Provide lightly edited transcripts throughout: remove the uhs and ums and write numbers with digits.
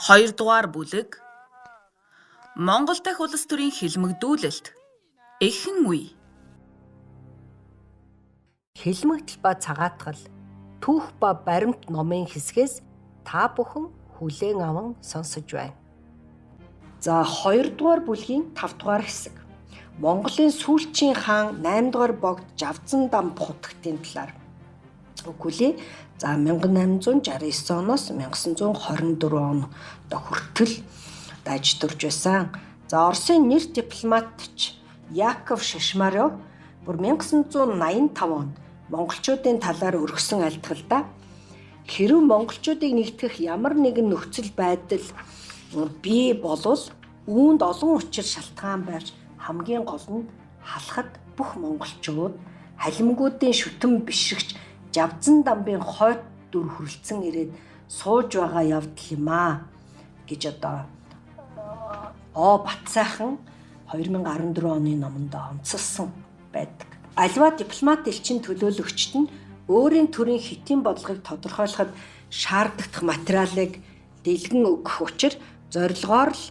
2 дугаар бүлэг Монгол дахь улс төрийн хилмигдүүлэлт эхэн үе. Хилмигдэл ба цагаатгал түүх ба баримт номын хэсгээс та бүхэн хүлээн аван сонсож байна. За 2 дугаар бүлгийн 5 дугаар хэсэг. Монголын сүүлчийн хаан 8 дугаар богд Жавзан-дам хутагтын талаар. Үгүй ээ. За 1869 оноос 1924 он хүртэл дайж төрж байсан. За Оросын нэр дипломатч Яков Шишмарев бүр 1985 онд монголчуудын талаар өргөсөн айлтгалдаа хэрв монголчуудыг нэгтгэх ямар нэгэн нөхцөл байдал бий болвол үүнд олон учир шалтгаан барьж хамгийн гол нь халахад бүх монголчууд халимгуудын шүтэн бишрэгч Жавзан-дамбын хойд дүр хүрэлцэн ирээд сууж байгаа явдал юм аа гэж одоо Батсайхан 2014 оны номонд онцолсон байдаг. Аливаа дипломат элчин төлөөлөгчд нь өөрийн төрийн хэтийн бодлогыг тодорхойлоход шаардлагатай материалыг дэлгэн өгөх учир зорилгоор л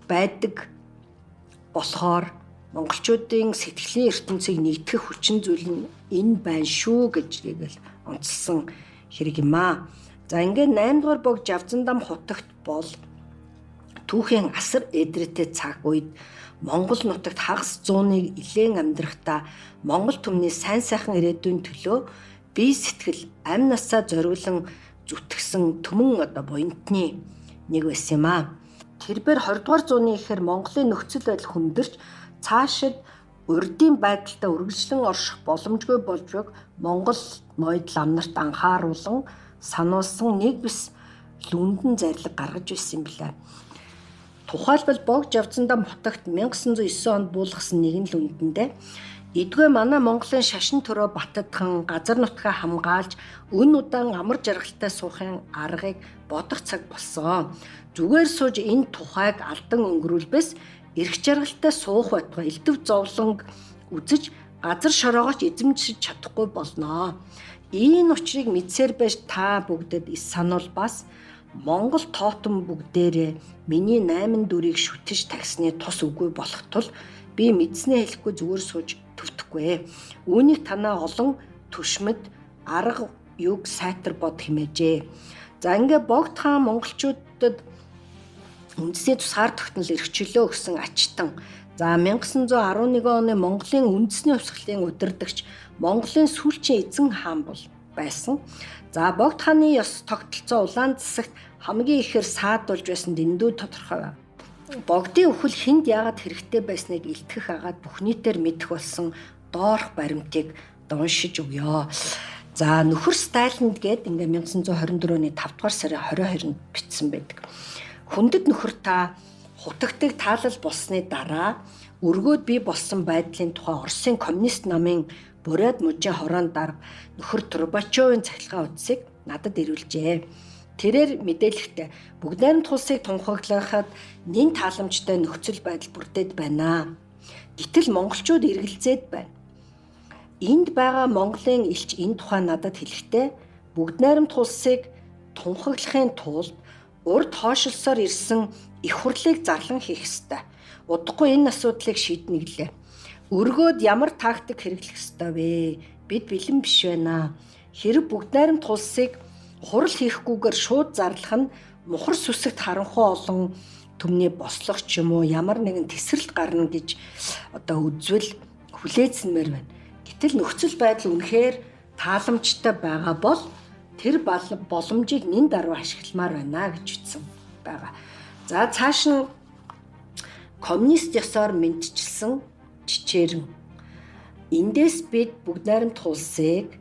байдаг болохоор монголчуудын сэтгэлийн ертөнцийг нэгтгэх хүчин зүйл нь энэ байна шүү гэж тэгэл онцлсон хэрэг юм аа. За ингээд 8 дугаар бог Жавзан-дам хутагт бол түүхийн асар эдрэтэ цаг үед Монгол нутагт хагас зууныг илээн амьдрахдаа Монгол түмний сайн сайхан ирээдүйн төлөө бие сэтгэл амь насаа зориулан зүтгэсэн түмэн одоо буянтны нэг байсан юм аа. Тэрбээр 20 дугаар зууны ихээр Монголын нөхцөл байдал хүндэрч цаашид урдын байдалтай үргэлжлэн орших боломжгүй болж байг Монгол ноёд лам нарт анхааруулан сануулсан нэг бис лүндэн зарлиг гаргаж ирсэн юм билээ. Тухайлбал бог Жавзан-дам хутагт 1909 онд буулгасан нэгэн лүндэндээ эдгээр манай Монголын шашин төрөө баттадхан газар нутгаа хамгаалж өн удаан амар жаргалтай суухын аргыг бодох цаг болсон. Зүгээр сууж энэ тухайг алдан өнгөрүүлбэс эрх жаргалтай суух байтугай элдв зовлонг үзэж газар шороогооч эзэмшиж чадахгүй болноо. Энэ учрыг мэдсээр байж та бүгдэд ис сануул бас Монгол тоотон бүгдээрээ миний 8 дүрийг шүтэж тагсны тус үгүй болох тул би мэдснээ хэлэхгүй зүгээр сууж төвтөхгүй. Үүнийг танаа олон түшмэд арга юг сайтар бод хэмээжээ. За ингээ богд хаан монголчуудад үндэсний тусгаар тогтнол эрхчлөө өгсөн ачтан. За 1911 оны Монголын үндэсний хувьсгалын удирдагч Монголын сүүлчийн эзэн хаан бол байсан. За богд хааны ёс тогтолцоо улаан засагт хамгийн ихээр саадулж байсан дэндүү тодорхой байв. Богдын үхэл хүнд яагаад хэрэгтэй байсныг илтгэх агаад бүх нийтээр мэдэх болсон доорх баримтыг дуншиж өгөө. За нөхөр Сталинд гээд ингээ 1924 оны 5 дугаар сарын 22-нд бичсэн байдаг. Хүндэт нөхөр та хутагтыг таалал болсны дараа өргөөд бий болсон байдлын тухай Оросын коммунист намын Бурят мужийн хороонд дарга нөхөр Турбачовын цахилгаан утсыг надад ирүүлжээ. Тэрээр мэдээлэхдээ бүгд найрамдах улсыг тунхаглахад нэн тааламжтай нөхцөл байдал бүрдээд байна. Гэтэл монголчууд эргэлзээд байна. Энд байгаа Монголын элч энэ тухай надад хэлэхдээ бүгд найрамдах улсыг тунхаглахын тулд урд хойшилсоор ирсэн их хурлыг зарлан хийх ёстой. Удахгүй энэ асуудлыг шийднэ гэлээ. Өргөөд ямар тактик хэрэглэх ёстой вэ? Бид бэлэн биш байна. Хэрэг бүгд найрамдах улсыг хурал хийхгүйгээр шууд зарлах нь мухар сүсэгт харанхуй олон түмний бослого ч юм уу ямар нэгэн тесрэлт гарна гэж одоо үзвэл хүлээцэнмээр байна. Гэтэл нөхцөл байдал үнэхээр тааламжтай байгаа бол тэр боломжийг нэн даруй ашигламаар байна гэж бичсэн байгаа. За цааш нь коммунист ёсоор мэдчилсэн чичээрэн. Эндээс бид бүгд найрамдах улсыг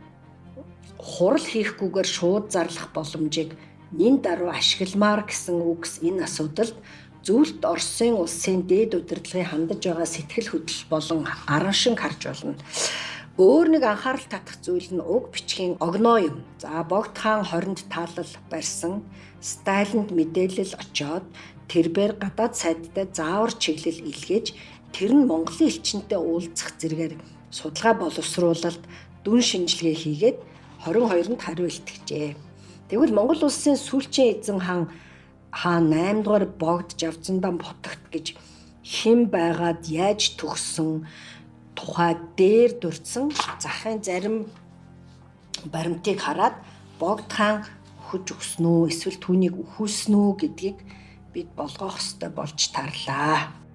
хурал хийхгүйгээр шууд зарлах боломжийг нэн даруй ашигламаар гэсэн үгс энэ асуудалд зөвлөлт Оросын улсын дээд удирдлагын хандаж байгаа сэтгэл хөдлөл болон араншин харж болно. Өөр нэг анхаарал татах зүйл нь уг бичгийн огноо юм. За богд хаан 20-нд таалал барьсан, Сталинд мэдээлэл очоод тэрбээр гадаад сайдтай заавар чиглэл илгээж тэр нь Монголын элчинтэй уулзах зэрэгээр судалгаа боловсруулалт дүн шинжилгээ хийгээд 22-нд хариу илтгэжээ. Тэгвэл Монгол улсын сүүлчийн эзэн хаан хаан 8 дугаар Богд Жавзандан Бутагт гэж хэн байгаад яаж төгссөн тухай дээр дурдсан захын зарим баримтыг хараад Богд хаан өхөж өгсөн үү эсвэл түүнийг өхүүлсэн үү гэдгийг бид болгоох ёстой болж тарлаа.